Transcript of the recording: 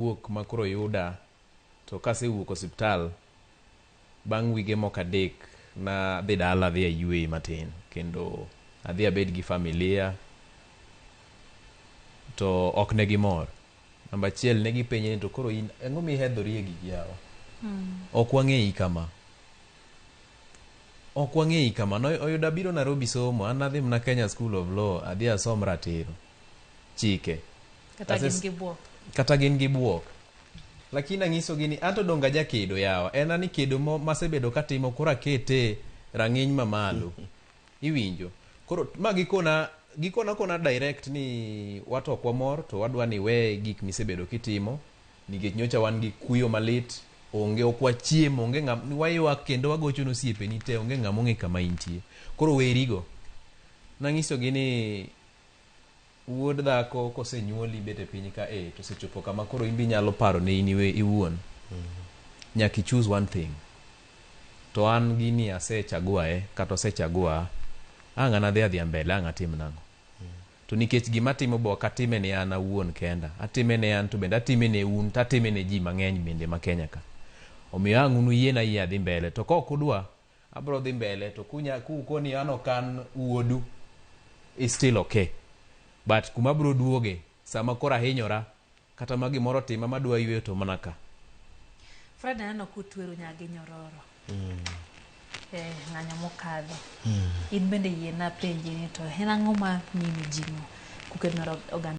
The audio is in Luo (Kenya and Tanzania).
Wuok ma koro yuda to kasewuok osiptal bang' wige moko 3 nadhi dala, adhi ayue matin kendo adhi abed gi familia to ok ne gimor. Namba achiel, ne gipenje ni to koro in ang'o mihedhori e gigi yawa? Ok wang'eyi kama. Ok wang'eyi kama. No oyudo abiro Nairobi somo, an nadhi mana Kenya School of Law, adhi asom ratiro. Chike. Kata gin gi buok. Kata gin gi buok. Lakini ang'isogi ni anto donge ajakedo yawa. En ani kedo masebedo katimo koro akete rang'iny mamalo. Iwinjo. Koro ma gikona gikona kona direct ni wato ok wamor to wadwa ni iwe gik misebedo kitimo nikech nyocha wan gi kuyo malit, onge ok wachiem, onge ng'am waywak kendo wagocho ne osiepeni te, onge ng'ama ong'e kama intie. Koro werigo. Nang'isogi ni wuod dhako kosenyuoli bet e piny ka e to osechopo kama koro in be inyalo paro ne in iwuon. Nyaka i choose one thing. To an gini asechagua e kata osechagua ang' an adhi adhiya mbele ang' atim nang'o. To nikech gima atimo be ok atime ne an awuon kenda, atime ne an to bende atime ne un to atime ne ji mang'eny bende ma Kenya ka. Omiyo ang' un uyiena ayie adhi mbele to ka ok udwa abro dhi mbele to kunya kukoni an ok an wuodu is still okay. But kuma abro duoge sama koro ahinyora kata ma gimoro otima madwa yweyo to mana ka. Fred aneno kutweru nyaka gi nyororo. E ng'anyo mokadho. In bende yiena penji ni to en ang'o ma miyi mijing'o kukedo ne oganda?